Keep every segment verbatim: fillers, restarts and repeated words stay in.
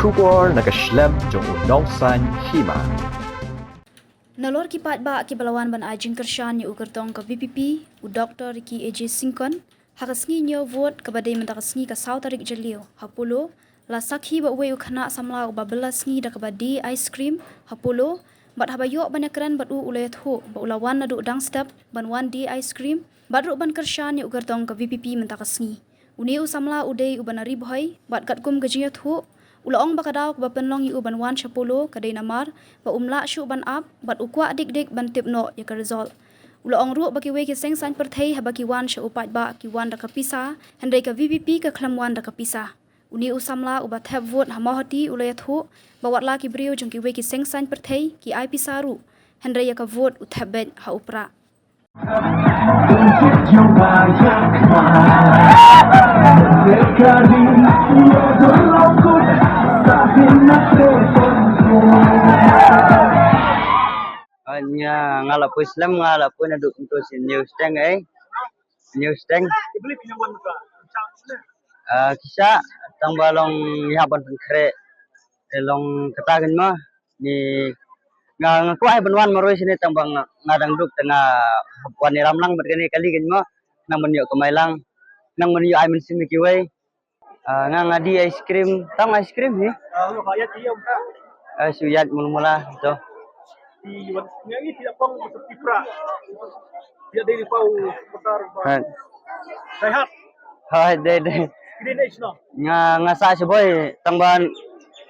Khubor na ka shlem jong u Nongsaiñ Hima. Nalor ki paidbah kiba la wan ban ai jingkyrshan ïa u kyrtong ka V P P, u Doktor Ricky A J Syngkon, ha ka sngi ñiew vote kaba dei mynta ka sngi ka saw tarik Jylliew ha Polo, la sakhi bad uwei u khynnah samla uba bylla sngi da kaba die ice cream ha Polo, bad haba ïoh ban ïakren bad u, u la ïathuh ba u la wan naduh dang step ban wan die ice cream bad ruh ban kyrshan ïa u kyrtong ka V P P mynta ka sngi. Une u samla u dei uba na Ri Bhoi bad katkum ka jingïathuh, u la ong ba ka daw kaba pynlong ïa u ban wan sha Polo ka dei namar ba um lah shuh ban ap bad u kwah dik dik ban tip noh ïa ka result. U la ong ruh ba kiwei ki seng saiñ pyrthei haba ki wan sha u paidbah ki wan da ka pisa, hynrei ka V P P ka khlem wan da ka pisa. Une u samla uba thep vote ha Mawhati u la ïathuh ba wat la ki briew jong kiwei ki seng saiñ pyrthei ki ai pisa ruh, hynrei ïa ka vote u thep beit ha u Prah. Nga, nga la poi slem, nga la poi naduh kumto sha New Steng, eh. New Steng. Ah, ki shah, tang ba long ïa ban pynkhreh. Eh, long kata kan mo. Ni nga, nga kwah ban wan marwei shane tang ba nga, nga dang duk te nga wan ïalam lang bad kane kali kan mo. Nang ban ïoh kamai lang. Nang ban ïoh ai mynsiem ïa kiwei. Ah, nga, nga die ice cream. Tang ice cream hi. Ah, shu ïaid mula mula to. Hai. Hai, dei, dei. Nga, nga sah shiboi tang ban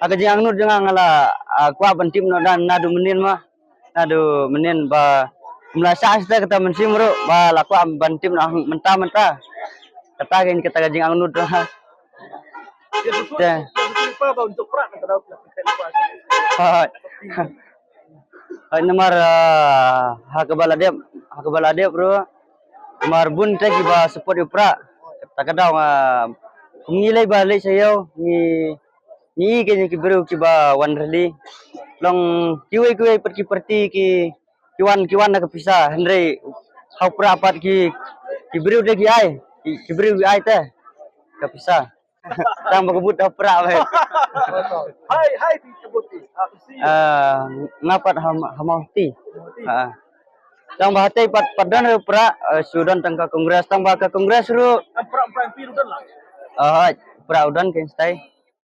ha ka jingangnud jong nga, nga la, ah, kwah ban tip noh naduh mynnin ma. Naduh mynnin ba ym la shah shisha kata mynsiem ruh ba la kwah ban tip noh mynta mynta. Kata ka, kata ka jingangnud ruh ha. Te. Hai. Hai, namar, ah, ha kaba la dep, ha kaba la dep ruh. Namar bun te kiba support ïa u Prah. Kata ka daw nga, kum ngi lei ba lei sha ïew ngi Ngi ïohi ki briew kiba wan rally. Long kiwei kiwei pat ki party ki, ki wan, ki wan da ka pisa. Hynrei ha u Prah pat ki, ki briew de ki ai. Ki, ki briew ki ai te ka pisa. Tang ba ka vote ha u Prah bha. Hai, hai, pi ka vote. Ah, nga pat ha, ha Mawhati. Ah. Tang ba hatei pat, pat don ha u Prah, eh, shu don tang ka Congress, tang ba ka Congress ruh. Prah, Prah pi ruh don lah. Ah, Prah u don ken stai.